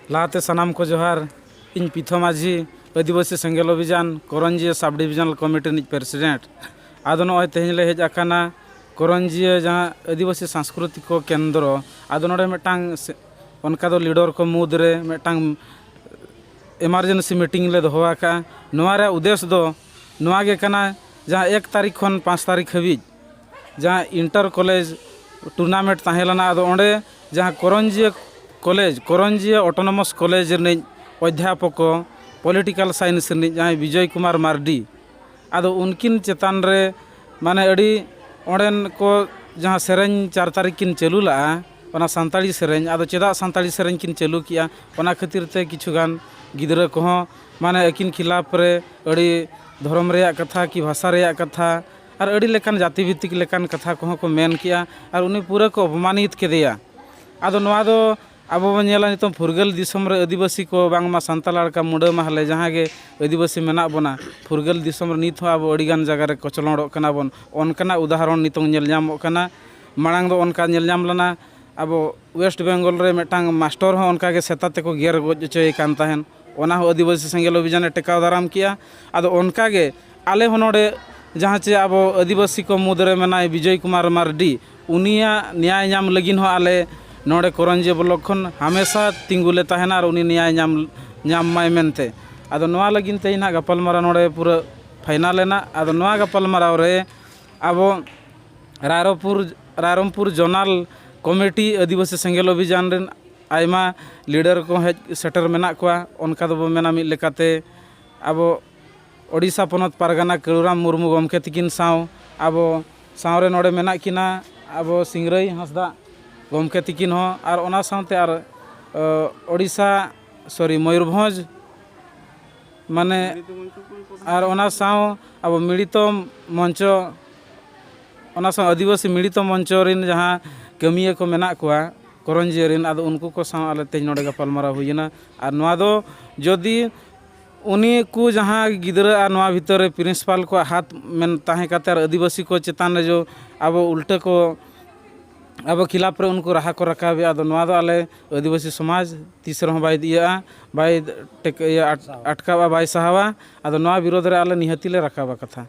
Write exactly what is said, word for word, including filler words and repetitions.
ᱞᱟᱦᱟᱛᱮ ᱥᱟᱱᱟᱢ ᱠᱚ ᱡᱚᱦᱟᱨ᱾ ᱤᱧ ᱯᱤᱛᱷᱚ ᱢᱟᱹᱡᱷᱤ, ᱟᱹᱫᱤᱵᱟᱹᱥᱤ ᱥᱮᱸᱜᱮᱞ ᱚᱵᱷᱤᱡᱟᱱ ᱠᱚᱨᱚᱧᱡᱤᱭᱟᱹ ᱥᱟᱵ ᱰᱤᱵᱷᱤᱡᱚᱱᱟᱞ ᱠᱚᱢᱤᱴᱤ ᱨᱤᱱᱤᱡ ᱯᱨᱮᱥᱤᱰᱮᱱᱴ᱾ ᱟᱫᱚ ᱱᱚᱜᱼᱚᱭ ᱛᱮᱦᱮᱧ ᱞᱮ ᱦᱮᱡ ᱟᱠᱟᱱᱟ ᱠᱚᱨᱚᱧᱡᱤᱭᱟᱹ ᱡᱟᱦᱟᱸ ᱟᱹᱫᱤᱵᱟᱹᱥᱤ ᱥᱟᱝᱥᱠᱨᱤᱛᱤᱠᱚ ᱠᱮᱱᱫᱨᱚ᱾ ᱟᱫᱚ ᱱᱚᱰᱮ ᱢᱤᱫᱴᱟᱝ ᱥᱮ-, ᱚᱱᱠᱟ ᱫᱚ ᱞᱤᱰᱟᱨ ᱠᱚ ᱢᱩᱫᱽᱨᱮ ᱢᱤᱫᱴᱟᱝ ᱮᱢᱟᱨᱡᱮᱱᱥᱤ ᱢᱤᱴᱤᱝ ᱞᱮ ᱫᱚᱦᱚ ᱟᱠᱟᱫᱼᱟ᱾ ᱱᱚᱣᱟ ᱨᱮᱭᱟᱜ ᱩᱫᱽᱫᱮᱥ ᱫᱚ ᱱᱚᱣᱟ ᱜᱮ ᱠᱟᱱᱟ, ᱡᱟᱦᱟᱸ ᱮᱠ ᱛᱟᱹᱨᱤᱠᱷ ᱠᱷᱚᱱ ᱯᱟᱸᱪ ᱛᱟᱹᱨᱤᱠᱷ ᱦᱟᱹᱵᱤᱡ ᱡᱟᱦᱟᱸ ᱤᱱᱴᱟᱨ ᱠᱚᱞᱮᱡᱽ ᱴᱩᱨᱱᱟᱢᱮᱱᱴ ᱛᱟᱦᱮᱸ ᱞᱮᱱᱟ, ᱟᱫᱚ ᱚᱸᱰᱮ ᱡᱟᱦᱟᱸ Karanjia college, Karanjia autonomous college ᱨᱤᱱᱤᱡ ᱚᱫᱽᱫᱷᱟᱯᱚᱠᱚ, ᱯᱚᱞᱤᱴᱤᱠᱟᱞ ᱥᱟᱭᱮᱱᱥ ᱨᱤᱱᱤᱡ ᱡᱟᱦᱟᱸᱭ ᱵᱤᱡᱚᱭ ᱠᱩᱢᱟᱨ ᱢᱟᱨᱰᱤ, ᱟᱫᱚ ᱩᱱᱠᱤᱱ ᱪᱮᱛᱟᱱ ᱨᱮ ᱢᱟᱱᱮ ᱟᱹᱰᱤ ᱚᱸᱰᱮᱱ ᱠᱚ ᱡᱟᱦᱟᱸ ᱥᱮᱨᱮᱧ ᱪᱟᱨ ᱛᱟᱹᱨᱤᱠᱷ ᱠᱤᱱ ᱪᱟᱹᱞᱩ ᱞᱟᱜᱼᱟ, ᱚᱱᱟ ᱥᱟᱱᱛᱟᱲᱤ ᱥᱮᱨᱮᱧ, ᱟᱫᱚ ᱪᱮᱫᱟᱜ ᱥᱟᱱᱛᱟᱲᱤ ᱥᱮᱨᱮᱧ ᱠᱤᱱ ᱪᱟᱹᱞᱩ ᱠᱮᱜᱼᱟ? ᱚᱱᱟ ᱠᱷᱟᱹᱛᱤᱨ ᱛᱮ ᱠᱤᱪᱷᱩ ᱜᱟᱱ ᱜᱤᱫᱽᱨᱟᱹ ᱠᱚᱦᱚᱸ ᱢᱟᱱᱮ ᱟᱹᱠᱤᱱ ᱠᱷᱤᱞᱟᱯ ᱨᱮ ᱟᱹᱰᱤ ᱫᱷᱚᱨᱚᱢ ᱨᱮᱭᱟᱜ ᱠᱟᱛᱷᱟ ᱠᱤ ᱵᱷᱟᱥᱟ ᱨᱮᱭᱟᱜ ᱠᱟᱛᱷᱟ ᱟᱨ ᱟᱹᱰᱤ ᱞᱮᱠᱟᱱ ᱡᱟᱹᱛᱤ ᱵᱷᱤᱛᱛᱤᱠ ᱞᱮᱠᱟᱱ ᱠᱟᱛᱷᱟ ᱠᱚᱦᱚᱸ ᱠᱚ ᱢᱮᱱ ᱠᱮᱜᱼᱟ ᱟᱨ ᱩᱱᱤ ᱯᱩᱨᱟᱹ ᱠᱚ ᱚᱯᱚᱢᱟᱱᱤᱛ ᱠᱮᱫᱮᱭᱟ᱾ ᱟᱫᱚ ᱱᱚᱣᱟ ᱫᱚ ᱟᱵᱚ ᱵᱚᱱ ᱧᱮᱞᱟ, ᱱᱤᱛᱚᱝ ᱯᱷᱩᱨᱜᱟᱹᱞ ᱫᱤᱥᱚᱢ ᱨᱮ ᱟᱹᱫᱤᱵᱟᱹᱥᱤ ᱠᱚ ᱵᱟᱝᱢᱟ ᱥᱟᱱᱛᱟᱲ ᱟᱲᱠᱟ ᱢᱩᱰᱟᱹ ᱢᱟᱦᱞᱮ ᱡᱟᱦᱟᱸ ᱜᱮ ᱟᱹᱫᱤᱵᱟᱹᱥᱤ ᱢᱮᱱᱟᱜ ᱵᱚᱱᱟ, ᱯᱷᱩᱨᱜᱟᱹᱞ ᱫᱤᱥᱚᱢ ᱨᱮ ᱱᱤᱛ ᱦᱚᱸ ᱟᱵᱚ ᱟᱹᱰᱤᱜᱟᱱ ᱡᱟᱭᱜᱟ ᱨᱮ ᱠᱚᱪᱞᱚᱱᱚᱜ ᱠᱟᱱᱟ ᱵᱚᱱ᱾ ᱚᱱᱠᱟᱱᱟᱜ ᱩᱫᱟᱦᱚᱨᱚᱱ ᱱᱤᱛᱚᱝ ᱧᱮᱞ ᱧᱟᱢᱚᱜ ᱠᱟᱱᱟ᱾ ᱢᱟᱲᱟᱝ ᱫᱚ ᱚᱱᱠᱟ ᱧᱮᱞ ᱧᱟᱢ ᱞᱮᱱᱟ, ᱟᱵᱚ ᱳᱭᱮᱥᱴ ᱵᱮᱝᱜᱚᱞ ᱨᱮ ᱢᱤᱫᱴᱟᱝ ᱢᱟᱥᱴᱚᱨ ᱦᱚᱸ ᱚᱱᱠᱟ ᱜᱮ ᱥᱮᱛᱟ ᱛᱮᱠᱚ ᱜᱮᱨ ᱜᱚᱡ ᱦᱚᱪᱚᱭᱮ ᱠᱟᱱ ᱛᱟᱦᱮᱸᱫ᱾ ᱚᱱᱟ ᱦᱚᱸ ᱟᱹᱫᱤᱵᱟᱹᱥᱤ ᱥᱮᱸᱜᱮᱞ ᱚᱵᱷᱤᱡᱟᱱᱮ ᱴᱮᱠᱟᱣ ᱫᱟᱨᱟᱢ ᱠᱮᱜᱼᱟ᱾ ᱟᱫᱚ ᱚᱱᱠᱟ ᱜᱮ ᱟᱞᱮ ᱦᱚᱸ ᱱᱚᱰᱮ ᱡᱟᱦᱟᱸ ᱪᱮ ᱟᱵᱚ ᱟᱹᱫᱤᱵᱟᱹᱥᱤ ᱠᱚ ᱢᱩᱫᱽᱨᱮ ᱢᱮᱱᱟᱭ ᱵᱤᱡᱚᱭ ᱠᱩᱢᱟᱨ ᱢᱟᱨᱰᱤ, ᱩᱱᱤᱭᱟᱜ ᱱᱮᱭᱟᱭ ᱧᱟᱢ ᱞᱟᱹᱜᱤᱫ ᱦᱚᱸ ᱟᱞᱮ ᱱᱚᱰᱮ ᱠᱚᱨᱚᱧᱡᱤᱭᱟᱹ ᱵᱞᱚᱠ ᱠᱷᱚᱱ ᱦᱟᱢᱮᱥᱟ ᱛᱤᱸᱜᱩ ᱞᱮ ᱛᱟᱦᱮᱱᱟ ᱟᱨ ᱩᱱᱤ ᱱᱮᱭᱟᱭ ᱧᱟᱢ, ᱧᱟᱢ ᱢᱟᱭ ᱢᱮᱱᱛᱮ᱾ ᱟᱫᱚ ᱱᱚᱣᱟ ᱞᱟᱹᱜᱤᱫ ᱛᱮ ᱱᱟᱦᱟᱜ ᱜᱟᱯᱟᱞᱢᱟᱨᱟᱣ ᱱᱚᱰᱮ ᱯᱩᱨᱟᱹ ᱯᱷᱟᱭᱱᱟᱞ ᱮᱱᱟ᱾ ᱟᱫᱚ ᱱᱚᱣᱟ ᱜᱟᱯᱟᱞᱢᱟᱨᱟᱣ ᱨᱮ ᱟᱵᱚ ᱨᱟᱭᱨᱚᱝᱯᱩᱨ, ᱨᱟᱭᱨᱚᱝᱯᱩᱨ ᱡᱳᱱᱟᱞ ᱠᱚᱢᱤᱴᱤ ᱟᱹᱫᱤᱵᱟᱹᱥᱤ ᱥᱮᱸᱜᱮᱞ ᱚᱵᱷᱤᱡᱟᱱ ᱨᱮᱱ ᱟᱭᱢᱟ ᱞᱤᱰᱟᱨ ᱠᱚ ᱦᱮᱡ ᱥᱮᱴᱮᱨ ᱢᱮᱱᱟᱜ ᱠᱚᱣᱟ᱾ ᱚᱱᱠᱟ ᱫᱚᱵᱚ ᱢᱮᱱᱟ ᱢᱤᱫ ᱞᱮᱠᱟᱛᱮ ᱟᱵᱚ ᱳᱰᱤᱥᱟ ᱯᱚᱱᱚᱛ ᱯᱟᱨᱜᱟᱱᱟ ᱠᱟᱹᱞᱩᱨᱟᱢ ᱢᱩᱨᱢᱩ ᱜᱚᱢᱠᱮ ᱛᱟᱹᱠᱤᱱ ᱥᱟᱶ ᱟᱵᱚ ᱥᱟᱶᱨᱮ ᱱᱚᱰᱮ ᱢᱮᱱᱟᱜ ᱠᱤᱱᱟ ᱟᱵᱚ ᱥᱤᱝᱨᱟᱹᱭ ᱦᱟᱸᱥᱫᱟ ᱜᱚᱢᱠᱮ ᱛᱟᱹᱠᱤᱱ ᱦᱚᱸ, ᱟᱨ ᱚᱱᱟ ᱥᱟᱶᱛᱮ ᱟᱨ, ᱚ, ᱳᱰᱤᱥᱟ, ᱥᱚᱨᱤ, ᱢᱚᱭᱩᱨᱵᱷᱚᱸᱡᱽ, ᱢᱟᱱᱮ, ᱟᱨ ᱚᱱᱟ ᱥᱟᱶ ᱟᱵᱚ ᱢᱤᱲᱤᱛᱚ ᱢᱚᱧᱪᱚ, ᱚᱱᱟ ᱥᱟᱶ ᱟᱹᱫᱤᱵᱟᱹᱥᱤ ᱢᱤᱲᱤᱛᱚ ᱢᱚᱧᱪᱚ ᱨᱮᱱ ᱡᱟᱦᱟᱸ ᱠᱟᱹᱢᱤᱭᱟᱹ ᱠᱚ ᱢᱮᱱᱟᱜ ᱠᱚᱣᱟ ᱠᱚᱨᱚᱧᱡᱤᱭᱟᱹ ᱨᱮᱱ, ᱟᱫᱚ ᱩᱱᱠᱩ ᱠᱚ ᱥᱟᱶ ᱟᱞᱮ ᱛᱮᱦᱮᱧ ᱱᱚᱰᱮ ᱜᱟᱯᱟᱞᱢᱟᱨᱟᱣ ᱦᱩᱭᱮᱱᱟ᱾ ᱟᱨ ᱱᱚᱣᱟ ᱫᱚ ᱡᱩᱫᱤ ᱩᱱᱤ ᱠᱚ ᱡᱟᱦᱟᱸ ᱜᱤᱫᱽᱨᱟᱹ ᱟᱨ ᱱᱚᱣᱟ ᱵᱷᱤᱛᱟᱹᱨ ᱨᱮ ᱯᱨᱤᱱᱥᱤᱯᱟᱞ ᱠᱚᱣᱟᱜ ᱦᱟᱛ ᱢᱮᱱ ᱛᱟᱦᱮᱸ ᱠᱟᱛᱮ ᱟᱨ ᱟᱹᱫᱤᱵᱟᱹᱥᱤ ᱠᱚ ᱪᱮᱛᱟᱱ ᱨᱮ ᱡᱚ ᱟᱵᱚ ᱩᱞᱴᱟᱹ ᱠᱚ ᱟᱵᱚ ᱠᱷᱤᱞᱟᱯ ᱨᱮ ᱩᱱᱠᱩ ᱨᱟᱦᱟ ᱠᱚ ᱨᱟᱠᱟᱵᱮᱜᱼᱟ᱾ ᱟᱫᱚ ᱱᱚᱣᱟ ᱫᱚ ᱟᱞᱮ ᱟᱹᱫᱤᱵᱟᱹᱥᱤ ᱥᱚᱢᱟᱡᱽ ᱛᱤᱥ ᱨᱮᱦᱚᱸ ᱵᱟᱭ ᱤᱭᱟᱹᱜᱼᱟ, ᱵᱟᱭ ᱴᱮᱠ-, ᱤᱭᱟᱹ ᱟᱴ-, ᱟᱴᱠᱟᱣᱟ, ᱵᱟᱭ ᱥᱟᱦᱟᱣᱟ᱾ ᱟᱫᱚ ᱱᱚᱣᱟ ᱵᱤᱨᱳᱫᱷ ᱨᱮ ᱟᱞᱮ ᱱᱤᱦᱟᱹᱛᱤ ᱞᱮ ᱨᱟᱠᱟᱵᱟ ᱠᱟᱛᱷᱟ᱾